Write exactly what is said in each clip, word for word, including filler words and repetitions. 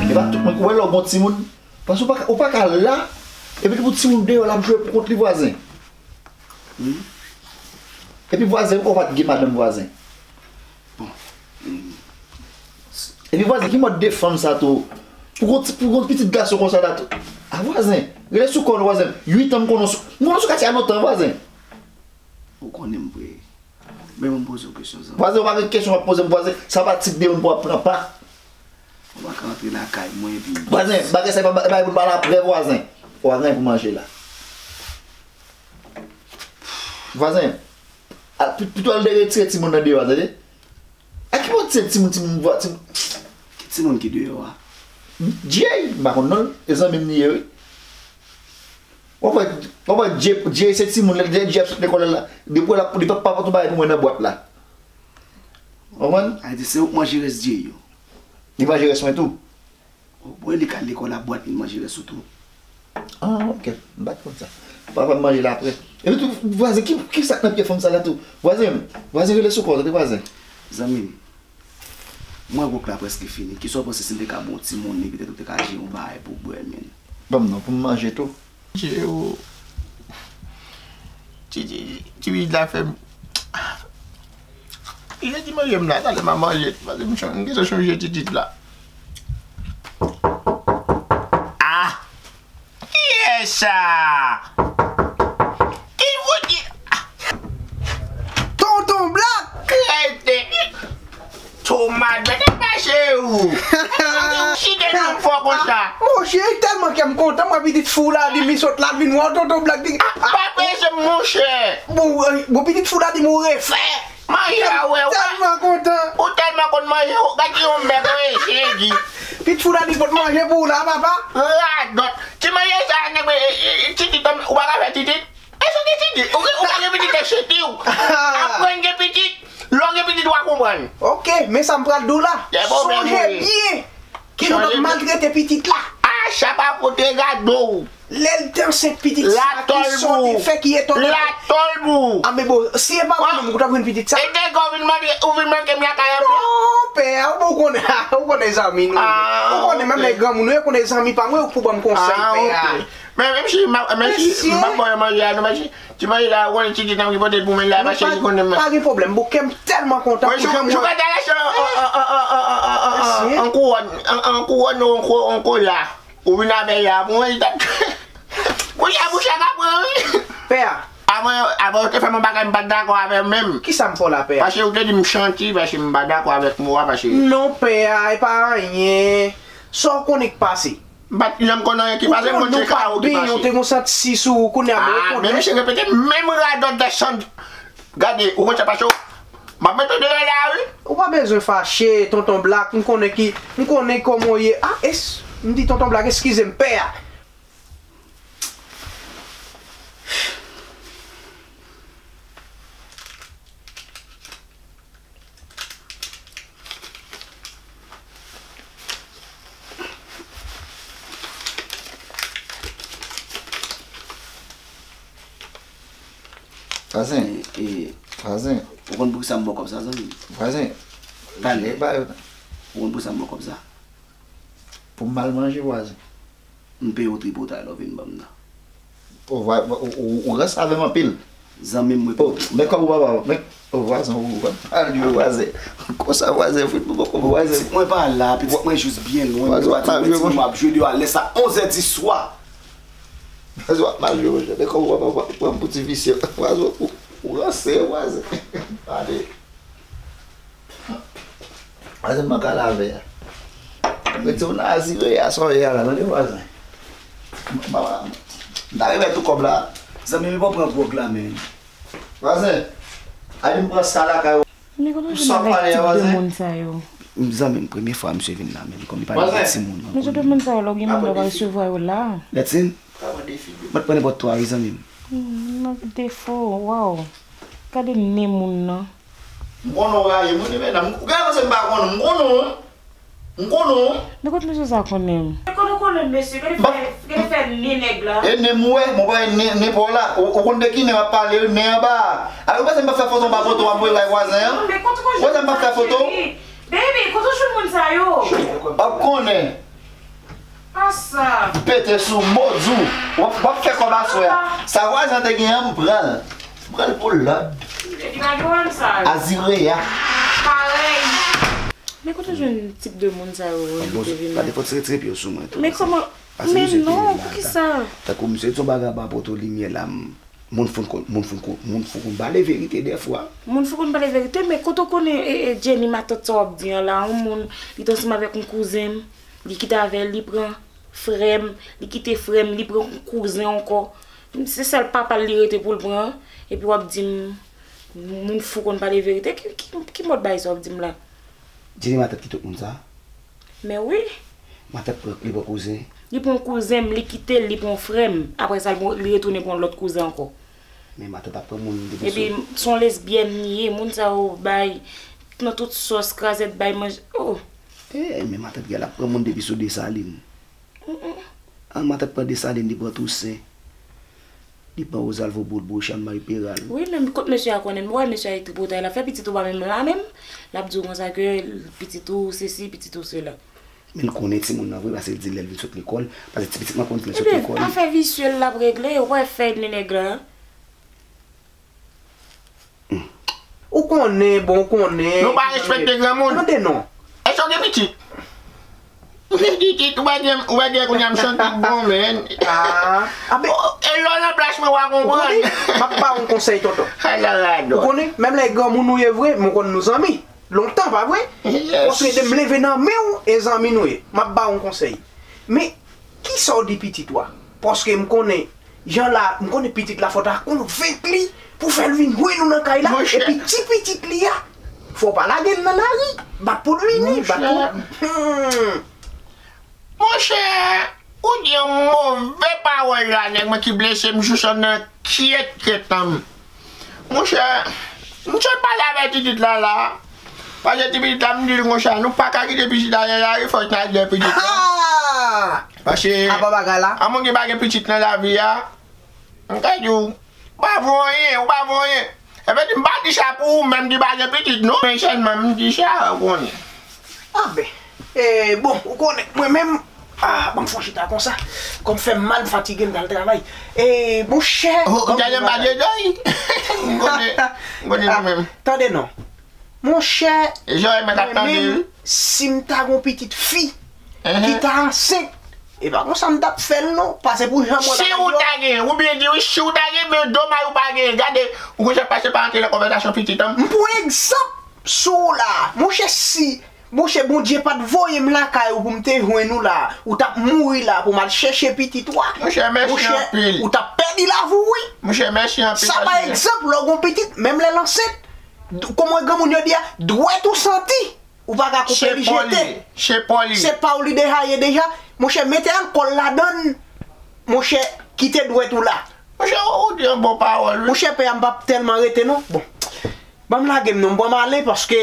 Se pa tout moun ki wè lè w gon timoun. Paske ou pa ka, ou pa ka la, epi pou timoun deyò l ap jwe pou kont li vwazen. Epi vwazen, ou pa t gen madanm vwazen. Epi vwazen, ki mòd de fanm sa tou? Pou gon ti, pou gon pitit gason konsa la tou. A vwazen, rele sou kò l vwazen. Uit an m konnen w sou, m konnen w sou katye a lontan vwazen. Ou konnen m vre. Men mwen poze w kesyon, zanmi. Vwazen, ou pa gen kesyon w ap poze m, vwazen. Sa pa tit de moun pou w ap pran pa. Ou pa ka antre lakay mwen epi. Vwazen, bagay sa e pa bagay pou n pale apre, vwazen. Ou pa gen anyen pou manje la. Vwazen, a, pi-, pito al de retire timoun nan deyò a, tande? A ki bò ti timoun, timoun vwa, timoun. Ki timoun ki deyò a? Jay, m pa konn non l, e zanmi m li ye, wi. W ap wè, w ap wè Jay, Jay se timoun, lè Jay ap sot lekòl la, depi w la, li p ap pa pote yon bagay pou mwen nan bwat la. W konprann? A di se ou k manje rès Jay yo. Li manje rès mwen tou. Ou wè li ka lekòl a bwat, li manje rès ou tou. Ah, ok. M pa t konn sa. Papa m manje l apre. Epi tou, vwazen, ki, ki sa k nan pye fanm sa la tou? Vwazen, vwazen rele sou kò w, tande vwazen. Zanmi m, mwen wok la prèske fini. Kisa w panse si m te ka ba w yon ti monnen, petèt ou te ka achte yon bagay pou w bwè, menn? Ban m non, pou m manje tou. Tchitchi, ou. Tchitchi, Tchitchi la fè m. Li te di manje m la, talè m a manje. Paske m chon-, m gentan chonje Tchitchi la. Ah! Kiyès sa? Ki fouti? Tonton Blak! Krete! Tomat, mete mache ou! Chite nan fò konsa. Monchè, tèlman kè m kontan, m wè pitit fou la, di li sot la, vin wè Tonton Blak, di, ah, ah, pa peze, monchè. Bon, euh, bon, pitit fou la, di m ou refè. Manje a wè, ou tèlman kontan. Ou tèlman konn manje, ou gade yon bèk, ou eseye di. Pitit fou la, di pot manje pou ou la, papa. Radòt. Ti manje sa, nèg, e, e, e, titit, ou pa ka fè titit? Èske w gen titit? Ou gen, ou pa gen pitit, e chiti w. Aprann gen pitit. Lè w gen pitit, w a konprann. Ok, men sa m pral di w la. Sonje byen. Ki nou p ap maltrete pitit la. A, sa pa pote gado w. Lè l te ansent pitit sa, ki sa w te fè ki etone? Latòl pou w. A, men bon, si e pa ou menm, ou t ap jwenn pitit sa? E te gò vin mande, ou vin manke m lakay an. Non, pè, ou bon konnen, ou konnen zanmi nou. Ou konnen menm lè granmoun, ou konnen zanmi pa mwen, ou k pou ban m konsèy, pè a. Men, menm si, menm si, m p ap ba w manje a, non, menm si, ti manje la, ou konnen ti ti tanm ki pote l pou mwen la, paske li konnen mwen. Pa gen pwoblèm, bon, kè m tèlman kontan pou jan mwen. Jou ka ta lache an, an, an kouwòn, an, an kouwòn, an ko-, an kola. Ou vin avè l la, pou mwen, li t ap. Kounye a, bouch la ka pran, wi. Pè a. Avan, avan, ou te fè m yon bagay, m pa t dakò avè w menm. Kisa m fè w la, pè a? Paske ou te di m chanti, paske m pa dakò avèk mo a, paske. Non, pè a, e pa anyen. Sa w konnen k pase? M pa t janm konn anyen ki pase, m konn se karawo ki pase. Ou te gon sant si sou ou, kounye a, bon, ou konnen. Ah, men misye repete menm radòt de sant. Gade, ou konn sa pase w? M ap mete w deyò la, wi. Ou pa bezwen fache, Tonton Blak, m konnen ki, m konnen kòman w ye. Ah, es-, m di Tonton Blak, eskize m, pè a. Vwazen. E, e, vwazen. Ou konn poukisa m ba w kòb sa, zanmi m? Vwazen. Talè. Ou konn poukisa m ba w kòb sa? Pou m al manje, vwazen. M peye w tripotay lè w vin ban m nan. Ou va, ou, ou, ou rans avè m anpil. Zanmi m, mwen peye w. Oh, men kòb ou papa, men, oh, vwazen, ou, ou, ou, vwazen. Konsa, vwazen, fout mwen poko, vwazen. Pitit mwen pa la, pitit mwen jis byen lwen, mwen pa t ap mèt di nou m ap jwe deyò a lè sa onz è di swa. Vwazen, w ap mal jwe, monchè. Men kòb ou papa, pran m pou ti visye. Vwazen, ou, ou ranse, vwazen. Ale. Vwazen, m manke lave a. Mete w nan azire a, sa w ye a la, tande vwazen. M ta remèt ou kòb la. Zanmi m, pa pran gwòg la, men. Vwazen, al di m pran sa lakay ou. Men kote w jwenn avèk tip de moun sa yo? Zanmi m, premye fwa misye vin la, men li konn li pa gen timoun. Men jan de moun sa yo, lè w gen moun, w ap resevwa yo la. Lètsin, mwen t pran nenpòt twa, wi, zanmi m. Hmm, nan defo, waw. Gade nen moun nan. M konnen w rayi m, wi, medam. Ou genlè panse m pa konnen w. M konnen w, wi. M konnen w, wi. Men kot mesye sa konnen m? Kote w konnen m, mesye? Gade fè, gade fè nen nèg la. E nen m wè, mwen pa wè nen, nen pa w la. Ou, ou konn de ki nen m ap pale, wi, nen anba a. A, ou panse m p ap fè foto, m pa foto, m ap voye bay vwazen an? Ou panse m p ap fè foto? Baby, kote w jwenn moun sa yo? W ap konnen. Sa. M pete sou mo di w. W ap, w ap fè kòb aswè a. Sa vwazen an te gen an, m pran l. M pran l pou lòd. Epi pa gen wè m sa. Azire a. Parèy. Men kote w jwenn tip de moun sa yo ki te vin la? Bon, pa te fòt retire pye w sou mwen tou. Men kòman? Men non, poukisa? Tankou misye di yon bagay anba poto limyè la, m, moun fout konn, moun fout konn, moun fout konn pale verite dèfwa. Moun fout konn pale verite, men kote w konnen, e, e, Jenny matant sa w ap di an la, yon moun, li te ansanm avèk yon kouzen m, li kite avè l, li pran frè m, li kite frè m, li pran kouzen ankò. Se sèl papa l li rete pou l pran, epi w ap di m, moun fou konn pale verite. Ki, ki, ki mòd bagay sa w ap di m la? Jenny matant ki tout moun sa? Men wi. Matant pran, li pran kouzen? Li pran kouzen m, li kite l, li pran frè m. Apre sa, li pran, li retounen pran lòt kouzen ankò. Men matant ap pran moun depi sou. Epi, se yon lesbyèn li ye, moun sa yo bay nan tout sòs, krazèt bay manje. Oh! Eh, men matant gen l ap pran moun depi sou Desalin. Mm, mm. An, matant pran Desalin, li pran Tousen. Li pran Wozalvo, Boulbouch, Ann Mari Peral. Wi, men kot mesye a konnen m wè mesye a e tripotay la. Fè pitit ou pa menm la menm. L ap di w konsa ke pitit ou sesi, pitit ou sela. Men l konnen timoun nan vre, paske l di lè l vin sot lekòl. Paske ti pitit mwen konn vin sot lekòl. Ebyen, afè visye l l ap regle, ou pa wè fè nèg la. Ou konnen, bon, ou konnen. Nou pa respekte granmoun. Tande non. Èske w gen pitit? Ou gen pitit, ou pa gen, ou pa gen kounye a m santi bon, men. Ah, ah, ben. E lè w nan plas mwen, w a konprann. Ou konnen, m ap ba w yon konsèy, tonton. Ala radòt. Ou konnen, menm lè granmoun nou ye vre, men w konn nou zanmi. Lontan, pa vre? Yes. Paske de m leve nan men w, e zanmi nou ye. M ap ba w yon konsèy. Men, kisa w di pitit ou a? Paske m konnen, jan la, m konnen pitit la fò ta konvenk li pou fè l vin jwenn ou nan kay la. Monchè. Epi ti pitit li a, fò w pa lage l nan lari. Bat pou l vini, bat pou. Monchè. Hmm. Monchè, ou di yon move pawòl la, nèg mwen ki blese m jous anndan kyèt kyèt an m. Monchè, m sot pale avèk pitit la la. Paske ti pitit la, m di l konsa, nou pa ka kite pitit la nan lari, fòk n al gen pitit la. Ah! Paske, apa bagay la? Amondi pa gen pitit nan lavi a. M ka di w, ou pa vo anyen, ou pa vo anyen. Epi di m pa di sa pou ou menm ki pa gen pitit, non. Men sèlman m di sa, ou konnen. Ah ben, eh, bon, ou konnen, mwen menm, ah, ban m fè yon chita konsa. Kò m fè m mal, m fatige, m t al travay. Eh, monchè, oh, ou ta gen bagay doy. M konnen, m konnen nou menm. Tande non. Monchè, mwen menm, si m ta gon pitit fi ki ta ansent, e pa konsa m t ap fè l non, pase pou jan mwen. Si ou ta gen, ou byen di wi, si ou ta gen, men domaj ou pa gen. Gade, ou konn sa k pase pa antre nan konvèsasyon pitit an. M pran egzanp sou ou la, monchè, si, monchè, Bondye pa t voye m lakay ou pou m te jwenn ou la, ou t ap mouri la pou m al chèche pitit ou a. Monchè, mèsi anpil. Ou t ap pèdi lavi w wi. Monchè, mèsi anpil. Sa pa egzanp, lè w gon pitit, menm lè l ansent, kòman granmoun yo di a, dwèt ou santi, ou pa ka koupe li jete. Se pa w li deja ye deja. Monchè, mete alkòl ladann, monchè, kite dwèt ou la. Monchè, ou di yon bon pawòl wi. Monchè, pè a, m p ap tèlman rete non. Bon. Ban m lage m non, m pran m ale paske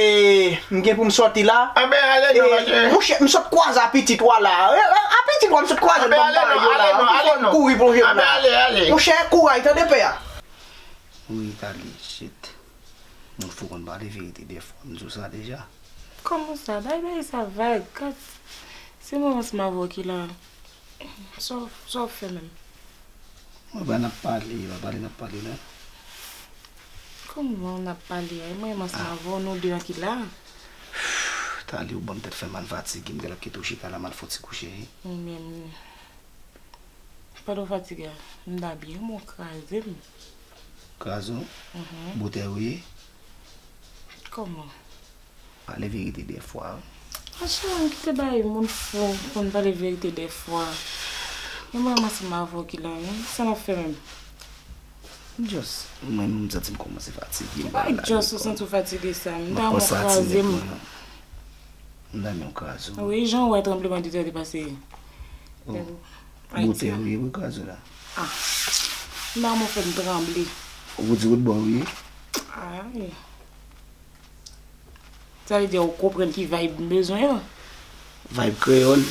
m gen pou m sòti la. Anben ale non, paske monchè, m sot kwaze a pitit ou a la. A pitit ou a m sot kwaze, ban m ba yo la. Anben ale non, ale non. Kouri plonje m la. Anben ale, ale. Monchè, kouray, tande pè a. Wi, Tali, shit. Moun fou konn pale verite dèfwa, m di w sa deja. Kòman sa? Bay bagay sa vag. Kat, se mwen ansanm avè w ki la. Sa w, sa w fè menm? Mwen pa n ap pale, pa pale n ap pale la. Kòman n ap pale a? E mwen menm ansanm avè w, nou de an ki la. Tali, ou ban m tèt fè mal, m fatige, m genlè ap kite w chita la, m al fè yon ti kouche wi. Mwen menm. Pandan w fatige a, m ta byen, men w kraze m. Kraze w? Mhm. Boutèy ou ye? Kòman? Pale verite dèfwa. Monchè, m kite bay moun fou konn pale verite dèfwa. Men mwen ansanm avè w ki la, wi. Sa n ap fè menm? Just, mwen menm, m santi m kòmanse fatige. Ki bagay just ou santi w fatige sa? M ta renmen w kraze m. M ta renmen w kraze w. Wi, jan w wè tranblemanntè te pase. Oh. Boutèy ou ye pou kraze w la. Ah. M ta renmen w fè m tranble. Ou di wout bò wi. Ay. Sa vle di ou konprann ki vibe m bezwen an? Vibe kreyòl.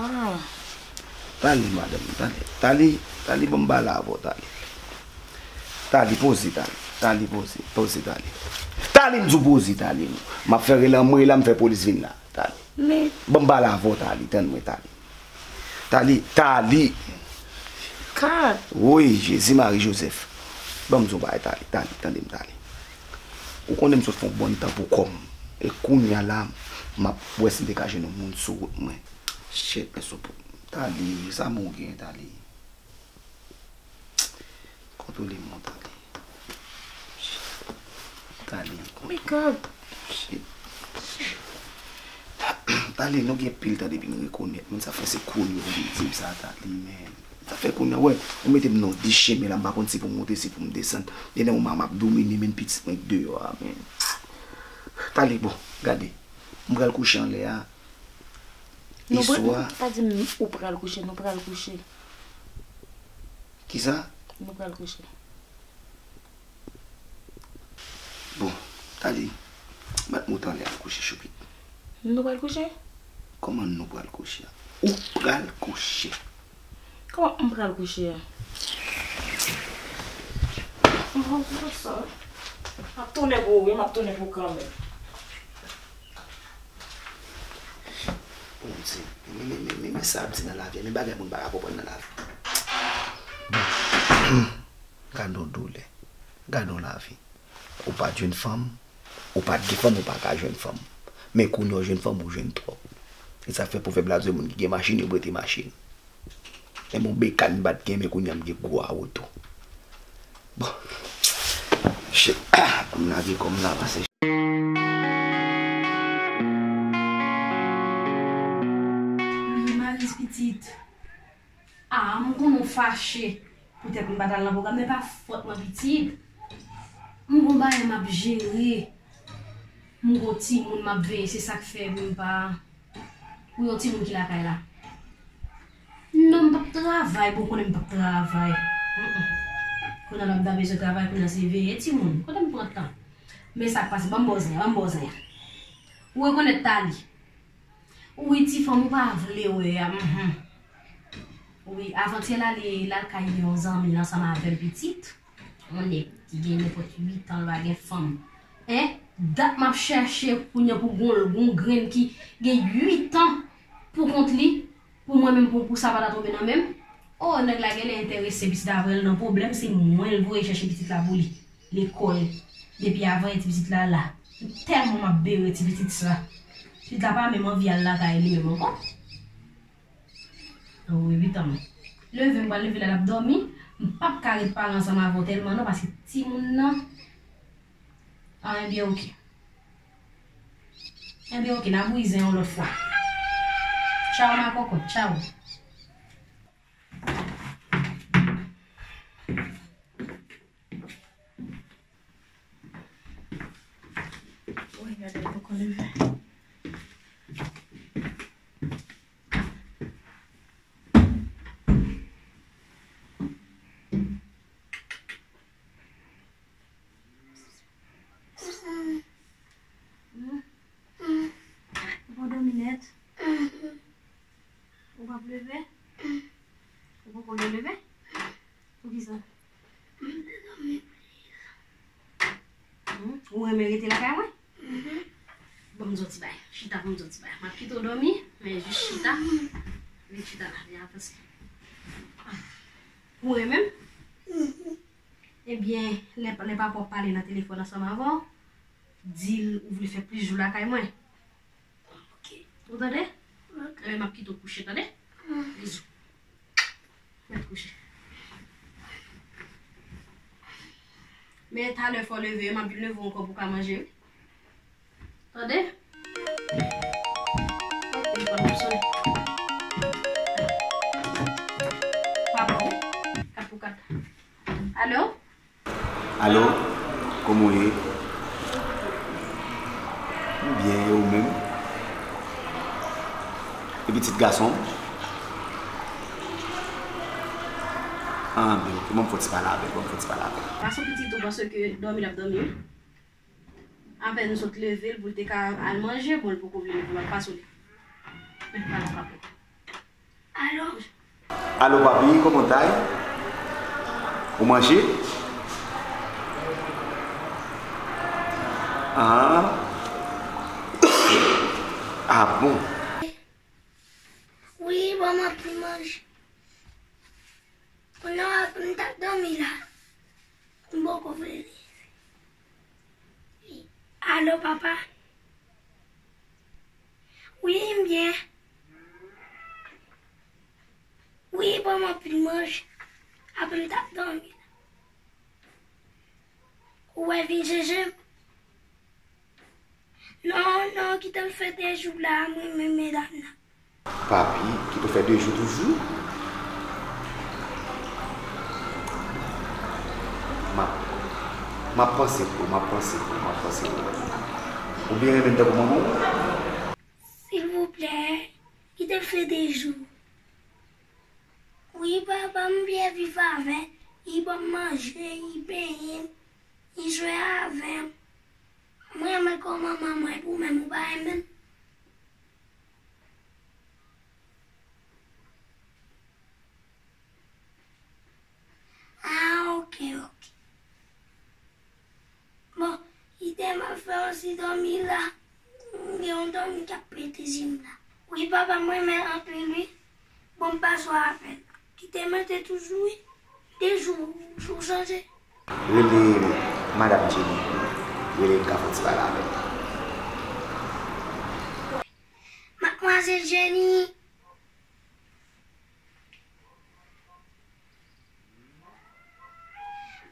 Ah. Tali, madanm, Tali. Tali, Tali, ban m pale avè w, Tali. Tali, poze, Tali. Tali, poze, poze, Tali. Tali, m di w poze, Tali. M ap fè rele anmwey la, m fè polis vin la, Tali. Men. Ban m pale avè w, Tali. Tann mwen, Tali. Tali, Tali. Ka. Woy, Jezi, Mari, Jozèf. Ban m di w bagay, Tali, Tali, tande m, Tali. Ou konnen m sot fè yon bon tan pou kò m. E kounye a la, m ap wè si m te ka jwenn yon moun sou wout mwen. Shit, men sou pou. Tali, sa moun gen, Tali. Kontwole m non, Tali. Tali. Oh my God. Shit. Tali, nou gen pil tan depi n rekonèt. Moun sa fè se kounye a ou vin di m sa, Tali, men. Sa fè kounye a, wè, ou mete m nan dis chemen la, m pa konn si pou m monte, si pou m desann. Denyèman m ap domine, men pitit mwen deyò a, men. Tali, bon, gade. M pral kouche anlè a. Nou pral, Istwa. Pa di m ou pral kouche, nou pral kouche. Kisa? Nou pral kouche. Bon, Tali, bat mot anlè al kouche, choupit. Nou pral kouche? Kòman nou pral kouche a? Ou pral kouche. Kòman m pral kouche a? M ap tounen pou ou, wi, m ap tounen pou ou kanmenm. Bondye, men, men, men, men, men sa ap di nan lavi a, men bagay moun pa ka konprann nan lavi. Gade yon doulè, gade yon lavi. Ou pa t jwenn fanm, ou pa t gen fanm, ou pa ka jwenn fanm. Men kounye a w jwenn fanm, ou jwenn twòp. E sa fè pwovèb la di moun ki gen machin, yo prete machin. Men bon, bekàn m pa t gen, men kounye a m gen gwo awoto. Bon. Shit. Ban m lage kò m la pase. Wi, Maris pitit. Ah, m konnen w fache. Poutèt m pa t al nan pwogram, men pa fòt mwen, pitit. M gon bagay m ap jere. M gon timoun m ap veye, se sa k fè m pa. Ou yon timoun ki lakay la? Non, m p ap travay, bon, konnen m p ap travay. Mm, mm. Kounye a la m ta bezwen travay, kounye a se veye timoun. Kote m pran tan? Men sa k pase, ban m ba w zen an, ban m ba w zen an. Ou rekonèt Tali? Wi, ti fanm ou pa vle wè a, mhm. Wi, avantyè l ale, l al kay yon zanmi l ansanm avè l pitit. Yon nèg ki gen nenpòt uit an, l pa gen fanm. Hein? Dat m ap chèche kounye a pou gon, gon grenn ki gen uit an pou kont li, pou mwen menm, pou, pou sa pa ta tonbe nan men m. Oh, nèg la genlè enterese pitit la, vre l nan pwoblèm, se mwen l voye chèche pitit la pou li. Lekòl. Depi avan yè ti pitit la la. Tèlman m ap bere ti pitit sa. Pitit la pa menm anvi al lakay li menm ankò. Wi, wi, tanm. Leve, m pral leve la, l ap dòmi. M p ap ka ret pale ansanm avè w tèlman non, paske timoun nan. Ah, ebyen, oke. Ebyen, oke, n a brize yon lòt fwa. Tchaw, makòkòt, tchaw. Woy, gade l poko leve. Hmm? Ou pa dòmi nèt? Ou p ap leve? Ou poko vle leve? Poukisa? Hmm? Ou renmen rete lakay mwen? Ban m di w ti bagay. Chita pou m di w ti bagay. M ap kite w dòmi, men jis chita. Vin chita la, vin avanse. Ou renmen m? Ebyen, lè, lè papa w ap pale nan telefòn ansanm avè w, di l ou vle fè plis jou lakay mwen. Ok. Ou tande? Ok. Ebyen, m ap kite w kouche, tande? Mm. Bizou. Mèt kouche. Men talè fò leve, m ap vin leve w ankò pou w ka manje, wi. Tande? Telefòn nan sonnen. Papa w, kat pou kat. Alo? Alo, kòman w ye? M byen, e ou menm? E pitit gason m? Ah, byen, ok, ban m fè yon ti pale avè l, ban m fè yon ti pale avè l. Gason pitit ou, paske dòmi l ap dòmi, wi. Apèn sot leve l pou l te ka al manje, bon, l poko vle leve, m ap pase w li. Men, pale ak papa w. Alo? Alo, papi, kòman w ta ye? Ou manje? Ah. Ah bon? Wi, bon. Manman ap vin manje. Kounye a, m t ap dòmi la. M poko vle leve. Alo, papa? Wi, m byen. Wi, ban m anpil manje. Apre m t ap dòmi la. Ou wè vin chèche m? Non, non, kite l fè de jou la, mwen menm medam nan. Papi, kite w fè de jou toujou? M ap, m ap panse pou ou, m ap panse pou ou, m ap panse pou ou. Ou byen renmen m tankou manman w? Silvouplè, kite l fè de jou. Wi, papa m byen viv avè m. Li ban m manje, li benyen m, li jwe avè m. Mwen renmen kò manman mwen pou mwen, ou pa renmen l? Ah, ok, ok. Bon, kite m ap fè yon ti dòmi la. M gen yon dòmi k ap pete je m la. Wi, papa, mwen renmen anpil, wi. Bon, m pa sou apèl. Kite m rete toujou, wi. De jou, jou chanje. Rele madanm Jenny. Rele m ka fè yon ti pale avè l. Madmwazèl Jenny.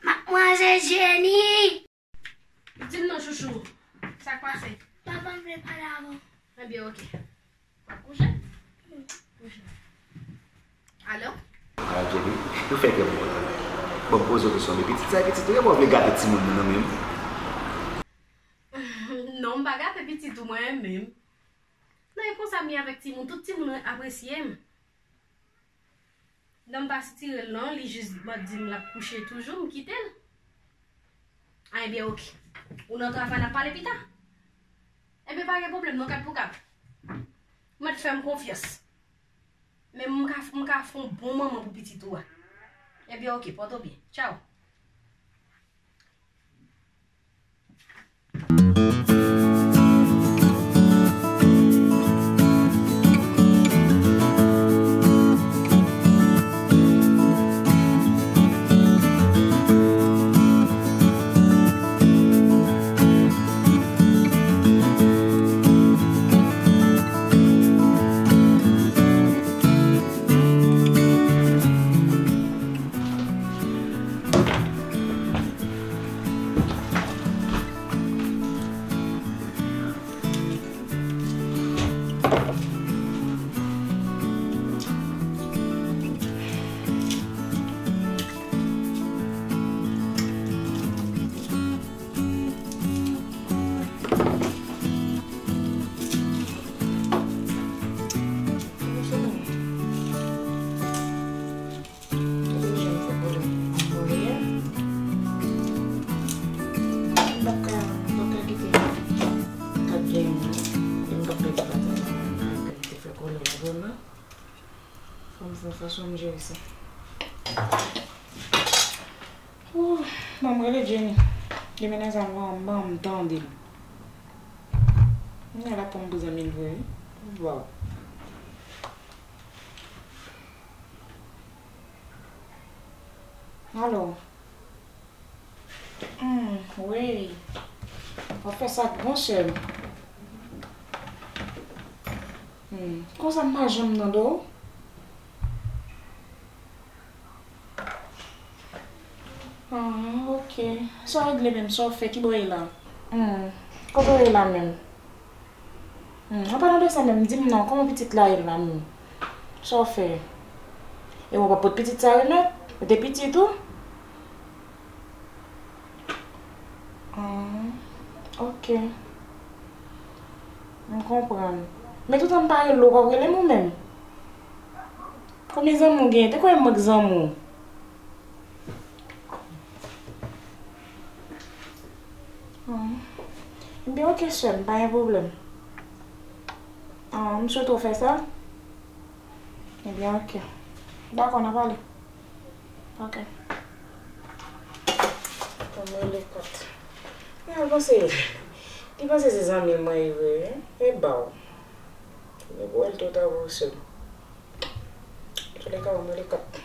Madmwazèl Jenny. Di m non, chouchou. Sa k pase? Papa, m vle pale avè w. Ebyen, ok. W ap kouche? Kouche. Alo? Alo, Jenny, ou fè kè m kontan. Bon, m poze w kesyon, men pitit sa, pitit ou, ou vle gate timoun nan, nan men m? Non, m pa gate pitit ou, mwen menm. Nan e konsa m ye avèk timoun, tout timoun apresye m. Non, m pa sitire l non, li jis di m l ap kouche toujou, m kite l. A, ebyen, ok. Ou nan travay, n ap pale pita. Ebyen, pa gen pwoblèm non, kat pou kat. Ou mèt fè m konfyans. Men m ka, m ka fè yon bon manman pou pitit ou a. Ebyen, ok, pòte w byen. Tchaw. Fò m fè fason m jere sa. Ooh, ban m rele Jenny. Demen nan zam lan, ban m tande l. Mwen la pran pou zanmi l vre, wi. Waw. Alo. Hmm, wi. W ap fè sa k bon, sè m. Hmm, konsa m pa janm nan do w? Ah, ok. Sa w regle menm, sa w fè, ki bò w ye la? Hmm, kote w ye la menm? Hmm, an palan de sa menm, di m non, kòman pitit la ye la menm? Sa w fè? E w ap pot pitit sa remèt? Ou te pitit ou? Ah, ok. M konprann. Men toutan m pa rele w, w ap rele m ou menm? Konbyen zanmi w genyen? Te kwè m mank zanmi w? Hmm. Ebyen, ok, sè m, pa gen pwoblèm. Ah, m swete w fè sa. Ebyen, ok. Dakò, n a pale. Ok. Ban m rele kat. Mwen panse, li panse se zanmi mwen ye vre, wi. E ba w. Li pou wè l tout avè w sèl. Lè ka ou mele kat.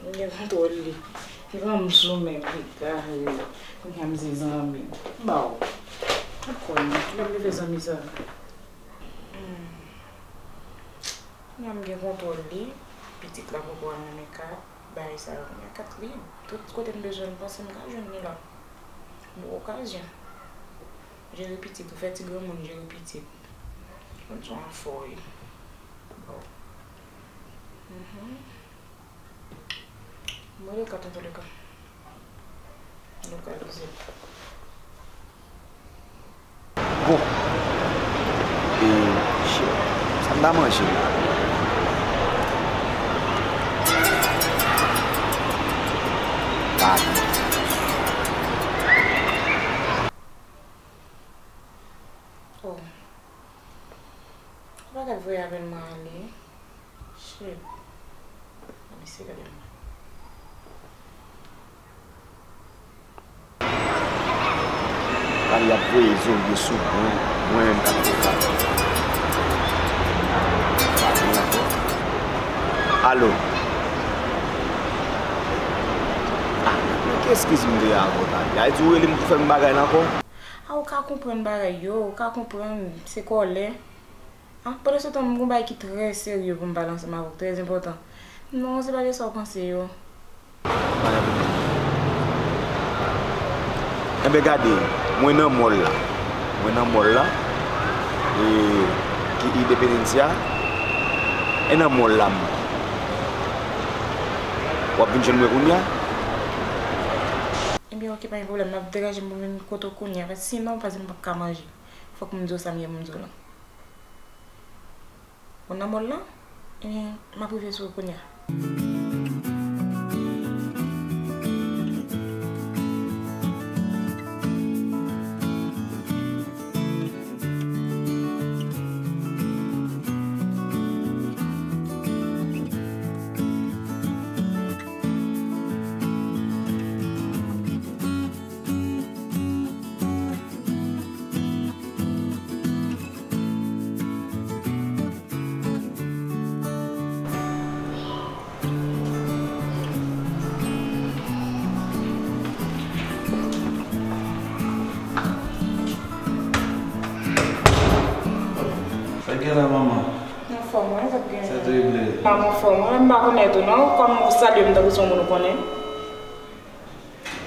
M gen kontwòl li. Li pran m sou men, li gare. Kounye a m se zanmi. M ba w. Ou konn, lè m leve zanmi sa. Hmm. Kounye a m gen kontwòl li. Pitit la poko al nan men kat. Bagay sa yo. Kounye a kat li. Tout kote m bezwen l panse m ka jwenn li la. M okazyon. Jere pitit, ou fè ti granmoun jere pitit. Konn son afè w ye. Bon. Mhm. Mwen le kat antouka. Lokalize. Bon. E, shit. Sa m ta manje la? Pardon. Oh. Ou pa ka voye avè l mwen ale. Shit. Mesye, gade mwen. Pale ap voye zòrye sou mwen, mwen menm k ap fè sa. Pale ankò. Alo. Ah, men ki eskiz m te avè w, Tali? Ayiti, ou rele m pou fè m bagay la ankò? A, ou ka konprann bagay yo, ou ka konprann, se kòlè. Ah, pandan se tan, m gon bagay ki trè serye pou m pale ansanm avè w, trè enpòtan. Non, se pa de sa w panse yo. Enben, gade, mwen nan mòl la. Mwen nan mòl la. E, ki Independencia. E nan mòl la, m. W ap vin jwenn mwen kounye a? Ebyen, oke, pa gen pwoblèm. M ap degaje m pou m vin kote w kounye a. Paske sinon, paske m p ap ka manje. Fòk m di w sa m gen pou m di w lan. Ou nan mòl lan? Ebyen, m ap rive sou ou kounye a. Sa k gen la, manman? Anfòm, wi, sa k gen. Sa te regle? Pa m anfòm, wi, m pa konnen tou, non. Kòm ou salye m tankou se yon moun ou konnen.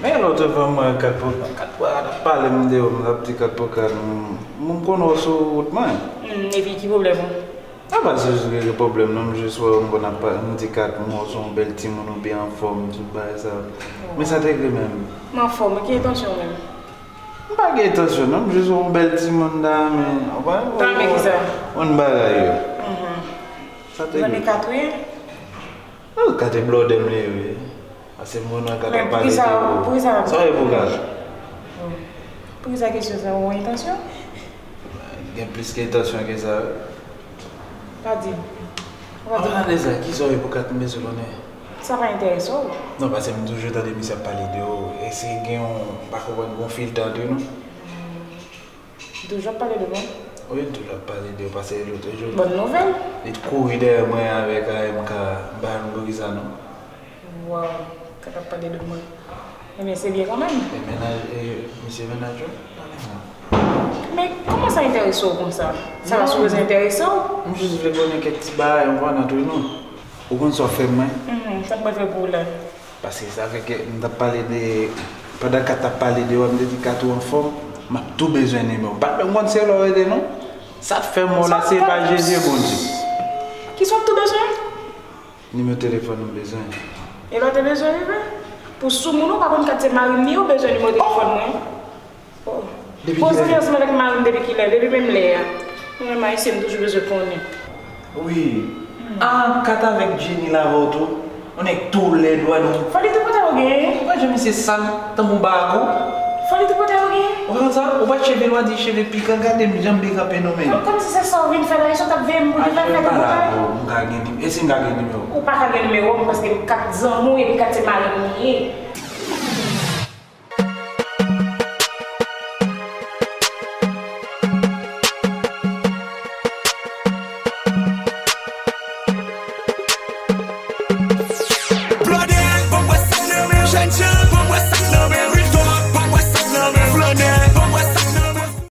Men lòt fwa m wè Kat pou Kat, Kat pou Kat ap pale m deyò, m t ap di Kat pou Kat, m, m konn wè w sou wout mwen. Hmm, epi ki pwoblèm ou? A pa se jis gen pwoblèm non, m jis wè w, m konn ap pa, m di Kat, m wè w se yon bèl timoun, ou byen anfòm, tout bagay sa. Men sa te regle menm? M anfòm, ki entansyon w menm? M pa gen entansyon non, m jis wè w yon bèl timoun m ta renmen, w pa, ta renmen kisa? Yon bagay yo. Mhm. Sa te regle. Zanmi Kat ou ye? Oh, Kat e blòdè m li ye wi. Ase m konn wè Kat ap pale de ou. Sa w ye pou Kat? Poukisa kesyon sa, ou gen entansyon? Gen plis ke entansyon ke sa wi. Pa di m. Ou pa di m. Ann ale sa, kisa w ye pou Kat, m bezwen konnen. Sa pa enterese w? Non, paske m toujou tande misye ap pale de ou. Èske gen yon, m pa konprann, gen yon filtè ant nou? Li toujou ap pale de mwen? Wi, li toujou ap pale de ou, paske lòt jou, bòn nouvèl, li t kouri dèyè mwen avèk A M K, m pa konn poukisa non. Waw, Kat ap pale de mwen. Ebyen, se byen kanmenm. E mennaj, e misye mennaj ou? Men kòman sa enterese w konsa? Sa pa sipoze enterese w? M jis vle konnen kèk ti bagay, yon fwa nan tou non. Ou konn sa w fè mwen? Mhm, sa k mwen fè pou ou la? Paske sa fè ke m t ap pale de, pandan Kat t ap pale de ou a, m te di Kat ou anfòm, m ap tou bezwen nimewo w. Pa menm konn se lè w rele non. Sa t fè m wè w la, se pa Jezi, e Bondye. Kisa w ap tou bezwen? Nimewo telefòn ou m bezwen. E lè w te bezwen li vre? Pou soumoun ou pa konn Kat se mari m li ye, ou bezwen nimewo telefòn mwen? Oh. Depi kilè? Poze ansanm avèk mari m depi kilè? Depi menm lè a. Mwen menm ayisyen, m toujou bezwen konnen. Wi. Ah, Kat avèk Jenny la avè w tou. Ou nèg toulèdwa nou. Fò li tou pote w genyen. Ou pa jan misye sal, tankou barakou. Fò li tou pote w genyen. Ou konn sa? Ou pa cheve lwa di cheve pikan, gade m jan m pikan fenomèn. Kòmsi se sa w vin fè la, e sa w t ap veye m pou li fè, fè tout bagay. M ka gen nim-, e si m ka gen nimewo w? Ou pa ka gen nimewo m paske Kat zanmi w epi Kat se mari m li ye.